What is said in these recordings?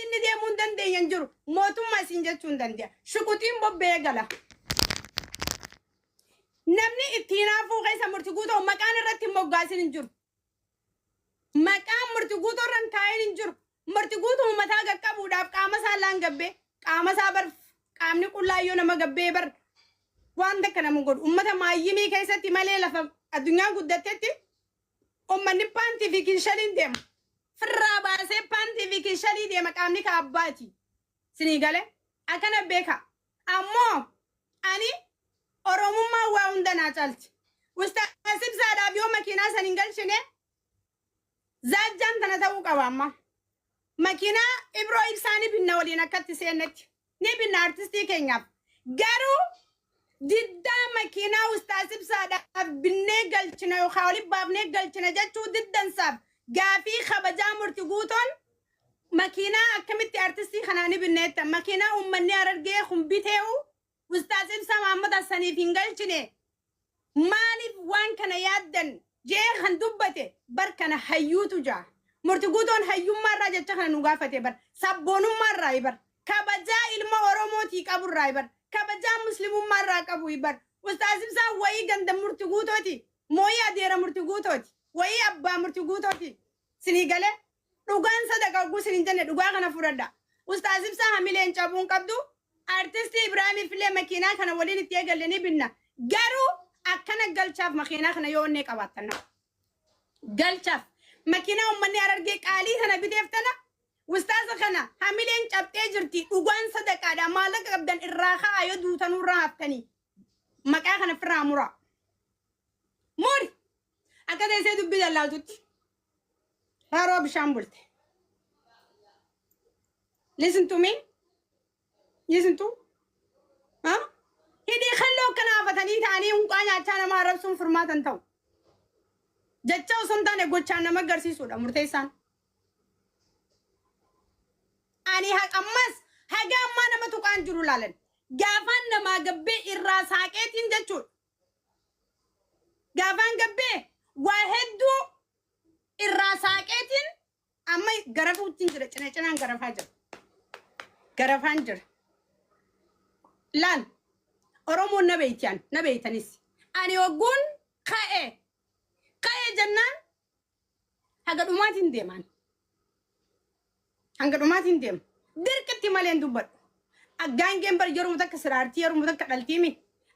inni deemuu hin dandeenye hin jiru. Mootummaa isin jechuu hin dande'a. Shuquxiin bobba'ee gala. Namni itti hinaafuu keessa murti guutoo maqaan irratti hin moggaasin hin jiru. Maqaan murti guutoo irra hin kaa'in hin jiru. Murti guutuu mataa qaqqabuudhaaf qaama isaa laan gabbee qaama isaa bar qaamni qullaa yoo nama gabbee bar waan takka nama godhu. Ummata maayyimii keessatti malee lafa addunyaan guddattetti ummanni paantii fi kinshaliin deema. Firraa baasee paantii fi kinshalii deema qaamni ka abbaati. Sinii gale akkana beeka. Ammoo ani Oromummaan waa hunda naa caalti. Ustaaz Ibsaadhaaf yoo makiinaa san hin galchine zaajjaan tana ta'uu qaba amma. Makiinaa Ibroo Ibsaa ni binna waliin akkatti seennetti. Ni binna artistii keenyaaf. Garuu diddaa makiinaa Ustaaz Ibsaadhaaf binnee galchina yookaan walitti baafnee galchina jechuu diddansaaf gaafii kabajaa murti guutoon makiinaa akkamitti artistii kanaa ni binna jettan makiinaa uummanni Harargee kun bitee'u Ustaaz Ibsaa Mahammad Hassaniif hin galchine maaliif waan kana yaaddan jee kan dubbate bar kana hayyuutu jaa murti guutoon hayyummaa irraa jecha kana nu gaafate bar sabboonummaa irraa bar kabajaa ilma Oromootii qabu irraa bar kabajaa muslimummaa irraa qabu bar Ustaaz Ibsaan wayii ganda murti guutooti mooyii adeera murti guutooti wayii abbaa murti guutooti sinii galee Dhugaan sadaqa hogguu isin hin jenne dhugaa kana fudhadha. Ustaaz Ibsaa hamileen cabuu hin qabdu. Artistii Ibraahimiif illee makiinaa kana waliin itti eegalle ni binna. Garuu akkana galchaaf makiinaa kana yoo onnee qabaattan nama. Galchaaf. Makiinaa uummanni Harargee qaalii kana biteef tana Ustaaza kana hamileen cabxee jirti. Dhugaan sadaqaadha. Maallaqa qabdan irraa ka'aa yoo duutanuu irraa haftanii. Maqaa kana firraa muraa. Muri! Akka teessee dubbii dallaaltutti. Raaroo bishaan bulte. Listen to me. Listen to. Huh? Hidhii kalloo akkana hafatanii ta'anii hunqaa nyaachaa nama arrabsuun furmaata hin ta'u. Jecha osoo hin taane gochaan nama agarsiisuudha murteessaan. Ani ammas haga ammaa nama tuqaan jiru laalan. Gaafaan namaa gabbee irraa saaqeetiin jechuudha. Gaafaan gabbee waa hedduu irraa saaqeetiin amma garafuuttiin jira cina cinaan garafaa jira. Garafaan jira. Laal Oromoon na beeytian na beeytanis. Ani hogguun ka'e ka'e jennaan haga dhumaatiin deemaan. Hanga dhumaatiin deema. Dirqitti malee hin dubbadhu. Gaangeen bar yeroo takka siraartii yeroo takka dhaltiimi.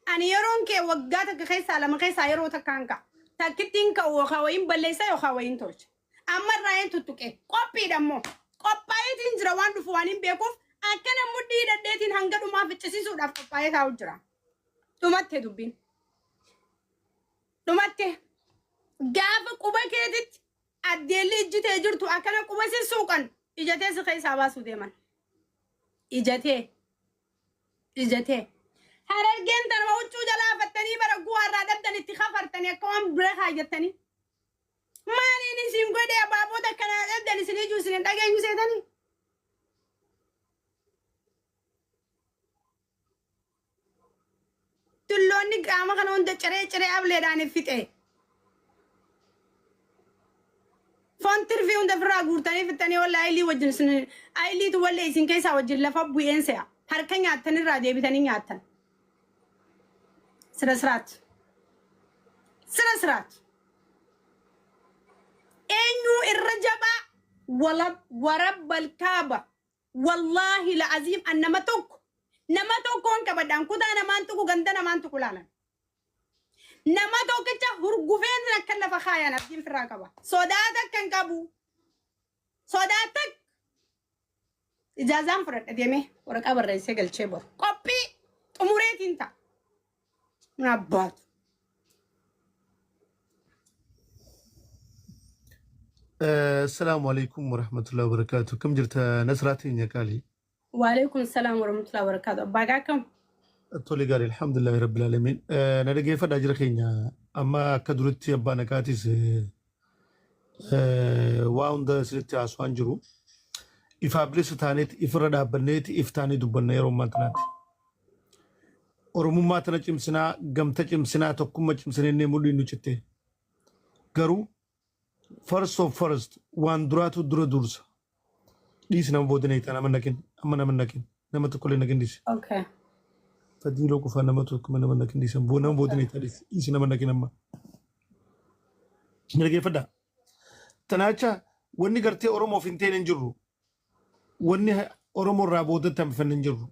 Ani yeroon kee waggaa takka keessaa lama keessaa yeroo takka hanka. Takkittiin ka'u yookaan wayiin balleessa yookaan wayiin tolcha. Amma irraa hin tuttuqe. Qophiidha immoo. Qophaa'eetiin jira waan dhufu waan hin beekuuf akkana mudhii hidhadheetiin hanga dhumaa ficcisiisuudhaaf qophaa'ee taa'u jira. Dhumatte dubbiin. Dhumatte. Gaafa quba keetitti Addeelli ijji tee jirtu akkana quba si suuqan ija tee si keessaa baasuu deeman. Ija tee. Ija tee. Harargeen tanuma huccuu jalaa afattanii bara guwaarraa dhabdan itti kafartanii akka waan bira kaayyattanii. Maaliin isin godhe abaaboota akkanaa dhabdan isin ijuu isin hin dhageenyu seetanii. Tulloonni qaama kana hunda ciree ciree ableedhaan fixe. Foon tirfii hunda ofirraa guurtanii fixxanii walla ayilii wajjin isin ayiliitu walla isin keessaa wajjin lafa bu'een se'a. Harka nyaattan irraa deebitanii nyaattan. Sira siraat. Sira siraat. Eenyuu irra jabaa wala warabbal kaaba. Wallaahi la'aziim an nama tokko nama tokkoon qabadhaan kutaa namaan tuqu ganda namaan tuqu laalan. Nama tokkicha hurgufeen akka lafa kaayan abdiin firraa qaba. Sodaa takka hin qabu. Sodaa takka. Ijaazaan fudhadha deemee waraqaa barreessee galchee boru. Qophii xumureetiin ta'a. Mun abbaatu. Assalaamu alaikum warahmatullahi wabarakatuh. Kam jirta Nasraa teenya qaalii? Waalaikum salaam warahmatullahi wabarakatuh. Abbaa akkam? Tole gaarii alhamdulillahi rabbil alamin. Na dhageeffadhaa jira keenya amma akka duritti abbaa naqaatis waa hunda isinitti haasawaan jiru. Ifaa bilisa taaneeti ifirra dhaabbanneeti if taanee dubbanna yeroo ammaa kanaatti. Oromummaa tana cimsinaa, gamta cimsinaa, tokkummaa cimsinee mudhiin nu citte. Garuu first of first waan duraatu dura dursa. Dhiisi, nama booda neetaa nama naqin, amma nama naqin, nama tokkollee naqin, dhiisi. Okay. Fadiiloo qofaa, nama tokko nama naqin, dhiisi. Nama booda neetaa, dhiisi, dhiisi, nama naqin amma. Dhaggeeffadhaa. Tanaacha wanni gartee Oromoof hin ta'in hin jirru. Wanni Oromoo irraa boodatti hambifanne hin jirru.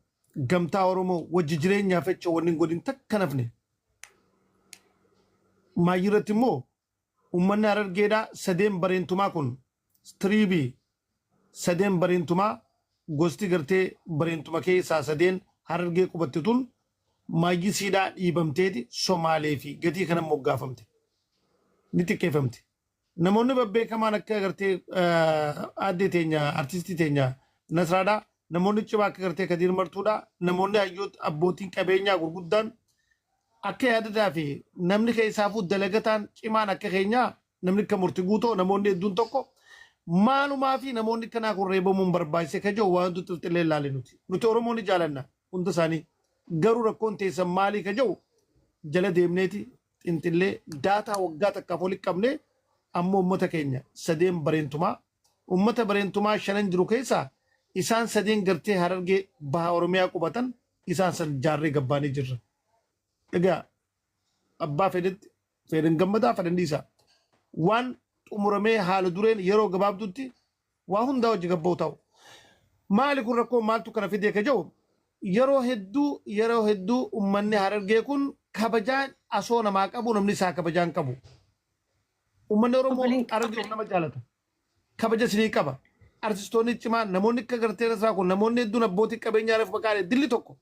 Gamtaa Oromoo wajji jireenyaaf jecha wanni hin godhin takka nafne. Maayyii irratti immoo uummanni Harargeedhaa sadeen bareentumaa kun, tribe sadeen bareentumaa, gosti gartee bareentuma keessaa sadeen Harargee qubatte tun maayyii siidhaa dhiibamteeti Somaalee fi gatii kana moggaafamte. Ni xiqqeeffamte. Namoonni babbeekamaan akka gartee aaddee teenya, artistii teenya Nasraadhaa, namoonni cimaa akka gartee Kadiir Martuudhaa, namoonni hayyoota, abbootiin qabeenyaa gurguddaan akka yaadataa fi namni keessaafuu dalagataan cimaan akka keenyaa, namni akka Murti Guutoo, namoonni hedduun tokko maalumaa fi namoonni kanaa kun reebamuun barbaachise ka jiru waan hundi xilxillee ilaale nuti. Nuti Oromoo ni jaalanna hunda isaanii. Garuu rakkoon teessan maalii ka jiru jala deemneeti xinxillee data waggaa takkaaf walitti qabnee ammoo uummata keenya sadeen bareentumaa, uummata bareentumaa shanan jiru keessaa isaan sadeen gartee Harargee baha Oromiyaa qubatan, isaan san jaarree gabbaanii jirra. Egaa abbaa fedhetti fedhan gammadaa, fedhan dhiisaa. Waan xumuramee haala dureen yeroo gabaabdutti waa hundaa hojii gabba'u ta'u. Maali kun, rakkoo maaltu kana fidee ka jiru, yeroo hedduu uummanni Harargee kun kabajaan asoo namaa qabu, namni isaa kabajaan qabu. Uummanni Oromoo Harargee nama jaalata. Kabaja isinii qaba. Artistoonni cimaan, namoonni akka gartee Nasraa kun, namoonni hedduun, abbootii qabeenyaa lafa maqaalee dilli tokko.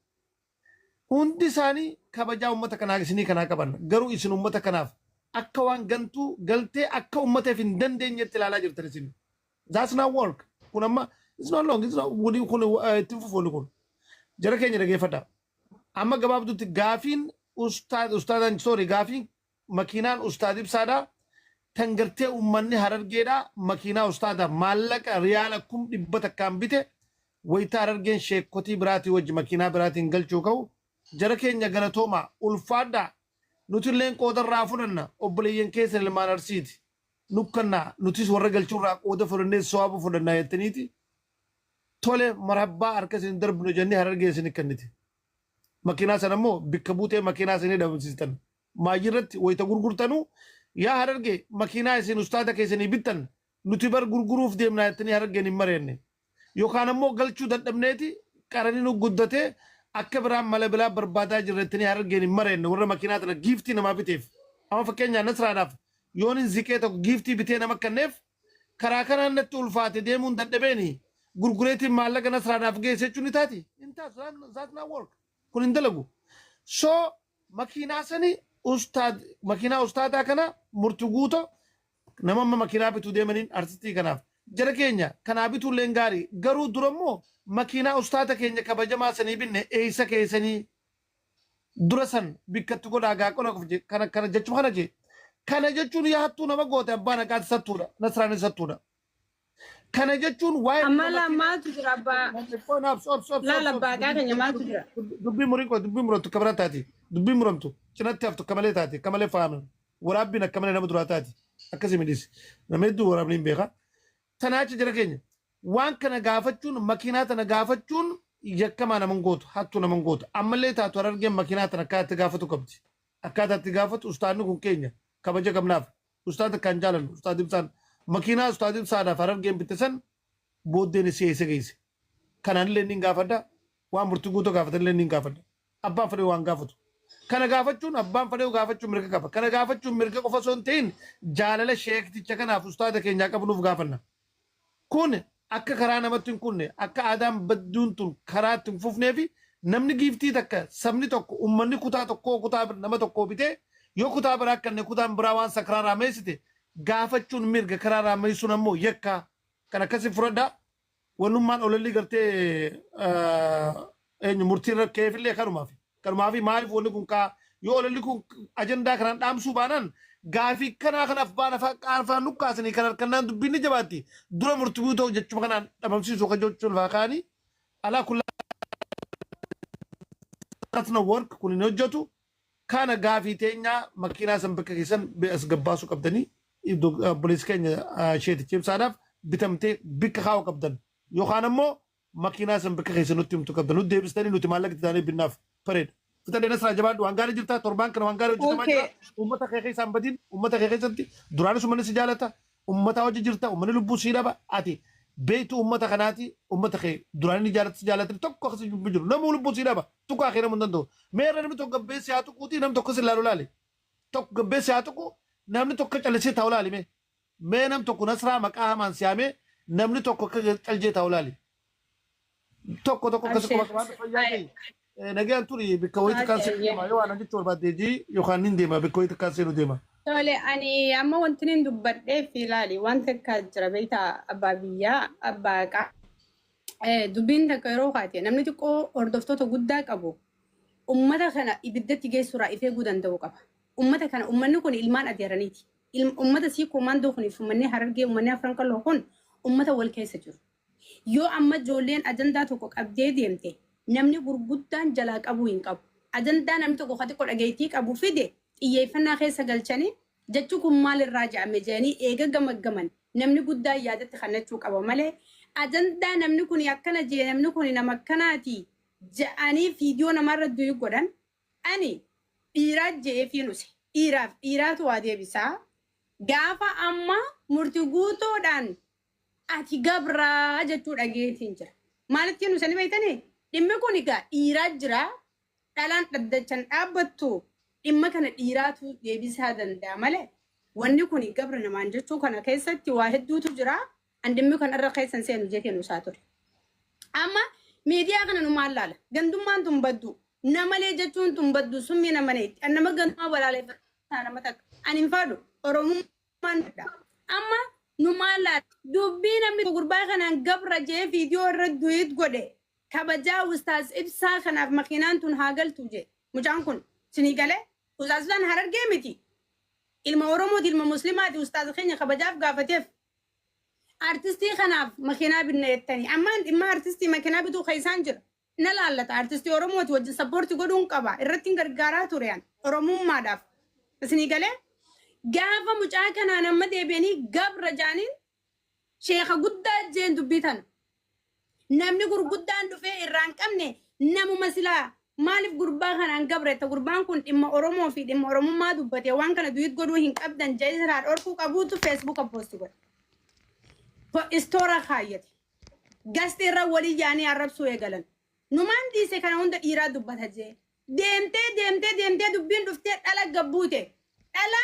Hundi isaanii kabajaa uummata kanaa isinii kanaa qaban. Garuu isin uummata kanaaf akka waan gantuu galtee, akka uummataaf hin dandeenyetti ilaalaa jirtan isin. That's not work. Kun amma it's not long. It's not wani kun ittiin fufuuni kun. Jara keenya, dhageeffadha. Amma gabaabdutti gaafiin ustaad ustaadaan, sorry, gaafiin makiinaan ustaad Ibsaadhaa tan gartee uummanni Harargeedhaa makiinaa ustaadaa maallaqa riyaala 100,000n bite, wayita Harargeen sheekotii biraatii wajji makiinaa biraatiin galchuu ka'u, jara keenya galatoomaa, ulfaadhaa, nuti illeen qoodarraa fudhanna, obboleeyyan keessan ilmaan Arsiiti nukkannaa, nutis warra galchuurraa qooda fudhannee sawaaba fudhannaa jettaniiti, tole marabbaa harka isin darbinu jennee Harargee isin kennite. Makiinaa sana immoo bikka buutee makiinaa isinii dhabamsiistan. Maayii irratti wayita gurgurtanuu, yaa Harargee, makiinaa isin ustaada keessanii bittan nuti bar gurguruuf deemnaa jettanii Harargeen hin mareenne. Yookaan ammoo galchuu dadhabneeti qaranii nu guddatee akka biraan mala biraa barbaadaa jirra jettanii Harargeen hin mareenne warra makiinaa tana giiftii namaa biteef. Amma fakkeenyaaf Nasraadhaaf yoon hin ziqee tokko giiftii bitee nama kenneef, karaa kanaan natti ulfaate, deemuun dadhabeeni gurgureetiin maallaqa Nasraadhaaf geesse jechuun ni taati. Hin taatu. That's not work. Kun hin dalagu. So makiinaa sani ustaad, makiinaa ustaadaa kana Murti Guuto nama amma makiinaa bituu deemaniin artistii kanaaf, jara keenya kanaa bituu illee gaarii, garuu dura immoo makiinaa ustaada keenya kabajamaa sanii binne eeysa keessanii dura san bikkatti godhaa gaaqona qof je kana kana jechuun kana je kana jechuun yaa hattuu nama goote, abbaan haqaati sattuudha, Nasraanis sattuudha, kana jechuun waa'ee Amma laa maaltu jira abbaa? Laala, abbaa haqaa keenya, maaltu jira? Dubbii murii qoy, dubbii muramtu akka biraa taati, dubbii muramtu cinatti haftu akka malee taati, akka malee fahaman, waraabbiin akka malee nama duraa taati, akkasii midhisi, nama hedduu waraabni hin beeka. Tanaacha jara keenya, waan kana gaafachuun, makiinaa tana gaafachuun yakkamaa nama hin gootu, hattuu nama hin gootu. Ammallee taatu Harargeen makiinaa tana akkaataa itti gaafatu qabdi. Akkaataa itti gaafatu, ustaadni kun keenya, kabaja qabnaaf, ustaada kan jaalannu ustaad Ibsaan, makiinaa ustaad Ibsaadhaaf Harargeen bitte san booddeen isii eessa geesse? Kanaan illee ni gaafadha. Waan Murtii Guutuu gaafatan illee ni gaafadha. Abbaan fedhe waan gaafatu. Kana gaafachuun, abbaan fedhe gaafachuun mirga qaba. Kana gaafachuun mirga qofa osoo hin ta'in jaalala sheekticha kanaaf ustaada keenyaa qabnuuf gaafanna. Kun akka karaa namatti hin kunne, akka aadaan badduun tun karaa itti hin fufnee fi namni giiftii takka, sabni tokko, uummanni kutaa tokkoo kutaa nama tokkoo bitee yoo kutaa biraa kenne, kutaan biraa waan san karaa raameessite gaafachuun mirga, karaa raameessuun ammoo yakka. Kan akkasii fudhadhaa. Wannummaan ololli gartee eenyu murtii irra ka'eefillee kanumaaf. Kanumaaf maaliif wanni kun kaa yoo ololli kun ajandaa kanaan dhaamsuu baanaan, gaafii kanaa kanaaf baan afaan nukkaasanii kan harkannaan dubbiin ni jabaatti. Dura Murtii Guutuu jechuma kanaan dhabamsiisuu kan jechuun lafaa kaanii alaa kun that's not work, kun hin hojjetu. Kana gaafii teenyaa makiinaa san bakka keessan as gabbaasuu qabdanii, obboleessi keenya sheetichi Ibsaadhaaf bitamtee bikka kaa'uu qabdan. Yookaan ammoo makiinaa san bakka keessa nutti himtu qabda. Nutti deebistanii nuti maallaqa itti taanee binnaaf. Bareeda. Fitadhee Nasraa, jabaadhu, waan gaarii jirta. Torbaan kana waan gaarii hojjetamaa jira. Uummata kee keessaa hin badin. Uummata kee keessatti duraanis uummanni si jaalata. Uummata hojii jirta. Uummanni lubbuu sii dhaba. Ati beektu uummata kanaati. Uummata kee duraan inni jaalata si jaalata tokko akkasii jiru. Namuu lubbuu sii dhaba. Tuqaa kee namuu hin danda'u. Meerra namni tokko gabbeessi haa tuquuti, namni tokko si ilaalu laali. Tokko gabbeessi haa tuqu, namni tokko callisee taa'u laali mee. Mee nam tokko Nasraa maqaa hamaan siyaamee namni tokko akka caljee taa'u laali. Tokko tokko akkasii Abshee. quba qabaatu fayyaa ta'e. Nagaan turi, bakka wayiitti kan seenu deema, yoo waan jechuu barbaadde jii yookaan nin deema, bakka wayiitti kan seenu deema. Tole, ani amma wanti nin dubbadheef, ilaali, wanta akka jira beektaa, abbaa biyyaa abbaa qaa dubbiin takka yeroo kaate namni xiqqoo hordoftoota guddaa qabu ummata kana ibiddatti geessuurraa if eeguu danda'uu qaba. Ummata kana, ummanni kun ilmaan adeeraniiti. Ummata sii komaandoo kuniif ummanni Harargee, ummanni Afran Qalloo kun ummata wal keessa jiru. Yoo amma ijoolleen ajandaa tokko qabdee deemte, namni gurguddaan jalaa qabuu hin qabu. Ajandaa namni tokko ka xiqqoo dhageettii qabu fide xiyyeeffannaa keessa galchanii, jechi kun maalirraa jedhame jedhanii eega gamaggaman namni guddaan yaadatti kannachuu qaba malee, ajandaa namni kun akkana jee, namni kun nama akkanaati jedhanii viidiyoo namarra du'i godhan, ani dhiiraa je'ee fi nuse dhiiraaf dhiiraatu waa deebisaa. Gaafa amma murtii guutuudhaan ati gabraa jechuu dhageetiin jira. Maalitti nu sani beektanii? Dhimmi kun egaa dhiiraa jira. Dhalaan dhaddachan dhaabbattu, dhimma kana dhiiraatu deebisaa danda'a malee wanni kun gabra namaan jechuu kana keessatti waa hedduutu jira. An dhimmi kana irra keessan seenu jetee nuusaa ture. Amma miidiyaa kana nu maal laala? Gandummaan tun baddu. Namalee jechuun tun baddu, summii namalee. An nama gandummaa balaaleffata nama takka. Ani hin fadhu. Oromummaan dha. Amma nu maal laala? Dubbii namni gurbaa kanaan gabra jee viidiyoo irra duet godhe, kabajaa Ustaaz Ibsaa kanaaf makiinaan tun haa galtu jee. Mucaan kun sinii galee, Ustaaz Ibsaan Harargee miti. Ilma Oromooti, ilma Muslimaati, Ustaaz keenya kabajaaf gaafateef. Artistii kanaaf makiinaa binna jettanii. Ammaan dhimma artistii makiinaa bituu keessaan jira. Na laallata, artistii Oromooti, wajjin support godhuun qaba. Irratti hin gargaaraa ture an Oromummaadhaaf. Isinii galee, gaafa mucaa kanaan amma deebi'anii gabra jaaniin, sheeka guddaa jeen dubbii tana. Namni gurguddaan dhufee irraa hin qabne namuma silaa maaliif gurbaa kanaan gabretta, gurbaan kun dhimma Oromoo fi dhimma Oromummaa dubbate, waan kana duet godhuu hin qabdan jee silaa dhorkuu qabuutu Feesbuuka post godhe. Story kaayyate. Gasti irra walii yaanii arrabsuu eegalan. Numaan dhiise, kana hunda dhiiraa dubbata jee. Deemtee deemtee deemtee dubbiin dhuftee dhala gabbuute. Dhala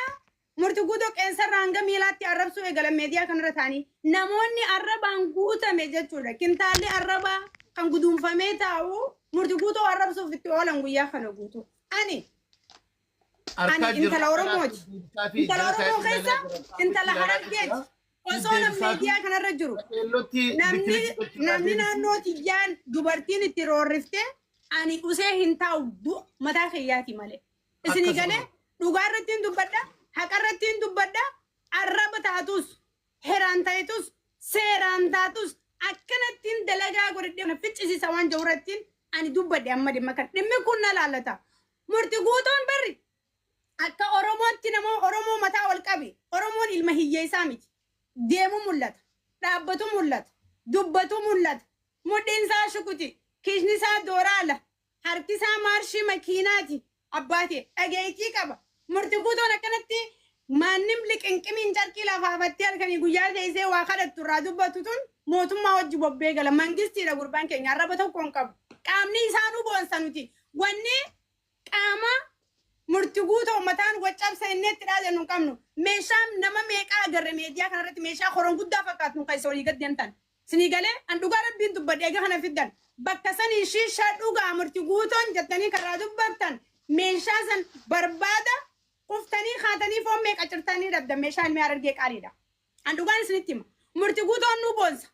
murti guutuu qeensarraa hanga miilaatti arrabsuu eegalan miidiyaa kanarra ta'anii. Namoonni arrabaan guutame jechuudha. Kintaalli arrabaa kan guduunfamee taa'u murti guutuu arrabsuuf itti oolan guyyaa kana guutuu. Ani intala Oromooti. Intala Oromoo keessa intala Harargeeti. Osoo namni miidiyaa kanarra jiru namni naannoo tiyyaan dubartiin itti roorriftee ani usee hin taa'u, mataa kiyyaati malee. Isinii galee, dhugaa irratti hin dubbadha, haqa irratti hin dubbadha, arraba taatus, heraan ta'itus, seeraan taatus, akkanattiin dalagaa godhadhee na ficcisiisa waan jiru irrattiin ani dubbadhe. Amma dhimma kana, dhimmi kun na laallata. Murti guutuun barri akka Oromootti nama Oromoo mataa ol qabe, Oromoon ilma hiyyeessaa miti. Deemu mul'ata, dhaabbatu mul'ata, dubbatu mul'ata. Mudhiin isaa shukuti, kiishni isaa dooraala, harki isaa maarshii makiinaati. Abbaate dhageettii qaba. Murti guutuun akkanatti maannim liqinqimiin carqii lafaafattee halkanii guyyaa teessee waa kadhattu irraa dubbatu tun mootummaa wajji bobbee gala. Mangistiidha gurbaan keenya, arraba tokko hin qabu. Qaamni isaanuu boonsa nuti. Wanni qaama murti guutoo mataan waccabsa inni itti dhaadannu hin qabnu. Meeshaa nama meeqaa agarre miidiyaa kanarratti, meeshaa horon guddaa fakkaatu nu keessa olii gad deemtan. Sinii galee, an dhugaa Rabbiin dubbadhe, eega kana fiddan. Bakka sanii shiishaa dhugaa murti guutoon jettanii karaa dubbattan, meeshaa san barbaada kuftanii kaatanii foon meeqa cirtanii dhabdan, meeshaa ilmi Harargee qaaliidha. An dhugaan isinitti hima. Murti guutoon nu boonsa.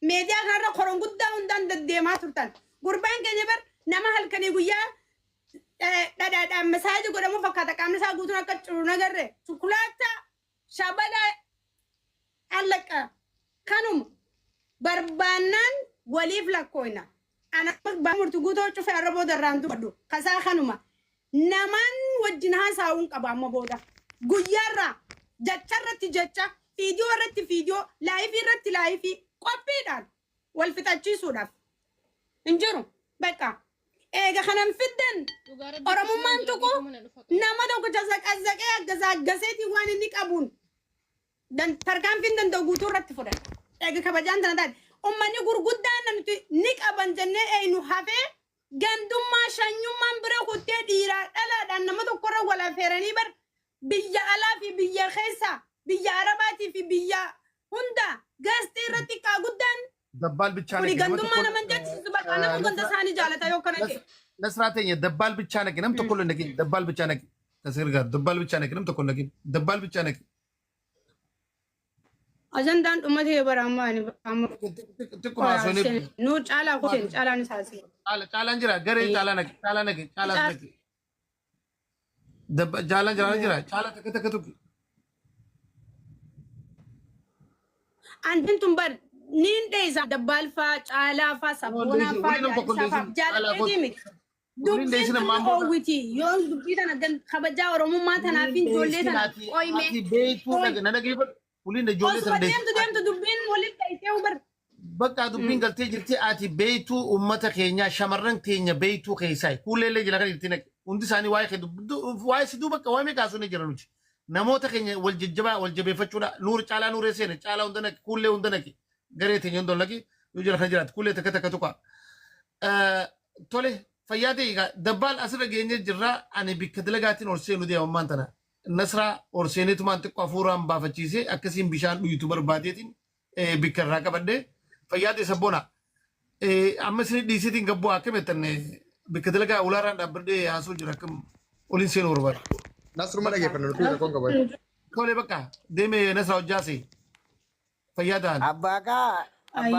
Miidiyaa kanarra koron guddaa hundaan deddeemaa turtan. Gurbaan keenya bar nama halkanii guyyaa dhadhaadhaan massage godhamu fakkaata, qaamni isaa guutuun akka curu nagarre. Shukulaataa shabala allaqa kanuma barbaannaan waliif lakkooyna. Ana murti guutoo cufe arra booda irraan dubbadhu. Kasaa kanuma. Namaan wajjin haasa'uun qaba amma booda. Guyyaarraa jecha irratti jecha, viidiyoo irratti viidiyoo, live irratti live qophiidhaan. Wal fixachiisuudhaaf. Hin jiru. Bakka. Eega kanan fiddan Dhugaa rabbi Oromummaan akkasuma tuqu jira mana dhufa qaba. nama tokko zaqazzaqee aggazaaggaseetiin waan inni qabuun tarkaanfiin danda'u guutuu irratti fudhata. Eega kabajaan tana taate. Uummanni gurguddaan nuti ni qaban jennee eenyu hafee gandummaa shanyummaan bira kuttee dhiiraa dhalaadhaan nama tokkorra wal affeeranii bar biyya alaa fi biyya keessa, biyya arabaatii fi biyya hunda gaasxii irratti xiqqaa guddaan Dabbaal bichaa kuni naqi nama gandummaa tokko nama hin jechisiisu, bakka nama ganda isaanii jaalata yoo kana ta'e. Nasraa teenya dabbaal bichaa naqi, nam tokko illee naqi, dabbaal bichaa naqi. Tasirgaa dabbaal bichaa naqi, nam tokko naqi, dabbaal bichaa naqi. Ajandaan dhumatee bara amma ani amma Xiqquma haasofne. Nu caalaa kuteen caalaan isaa seena. Caalaan jira, garee caalaa naqi, caalaa naqi, caalaa naqi. Caalaan jira, jira, caalaa takka takka tuqi. Antin tun bar niin dheessa dabbaalfaa, caalaa faa, sabboonaa faa, Waliin tokko jaalisaa faa deessin. jaalatteetii miti. Waliin Dubbiin deessin tun ammaan booda. oowwiti yoo dubbii tana kabajaa Oromummaa tanaaf ijoollee tana qoyme. Ati beektuu na dhageeffadhu. Waliin ijoollee Osuma tana deessin. deemtu deemtu dubbiin waliin dheessee bar. Bakka dubbiin galtee jirti, ati beektuu uummata keenyaa, shamarran keenya beektuu keessaa kuulleellee jira kan jirti naqi. Hundi isaanii waa'ee kee waa'ee siduu bakka waa'ee meeqa haasofnee jira nuti. Namoota keenya wal jajjabaa wal jabeeffachuudha. Nuur caalaa nuuree seene, caalaa hunda naqi, kuullee hunda naqi, garee teenya hunda naqi, yoo jira kan jiraatu kuullee takka takka tuqa. Tole, fayyaa ta'e egaa dabbaal asirra geenyee jirra, ani bikka dalagaatiin ol seenu deema ammaan tana. Nasraa ol seeneetumaan xiqqoo hafuuraan baafachiisee akkasiin bishaan dhuyitu barbaadeetiin bikka irraa qabadhe, fayyaa ta'e sabboona. Amma isin dhiisitiin gabboo akkam jettan, bikka dalagaa ulaarraan dhaabbadhee haasoo jira, akkam oliin seenuu barbaada. Nasruma dhageeffanna nuti, rakkoon qabu. Tole, bakka deemee Nasraa hojjaase, fayyaa ta'an. Abbaa kaa abbaa.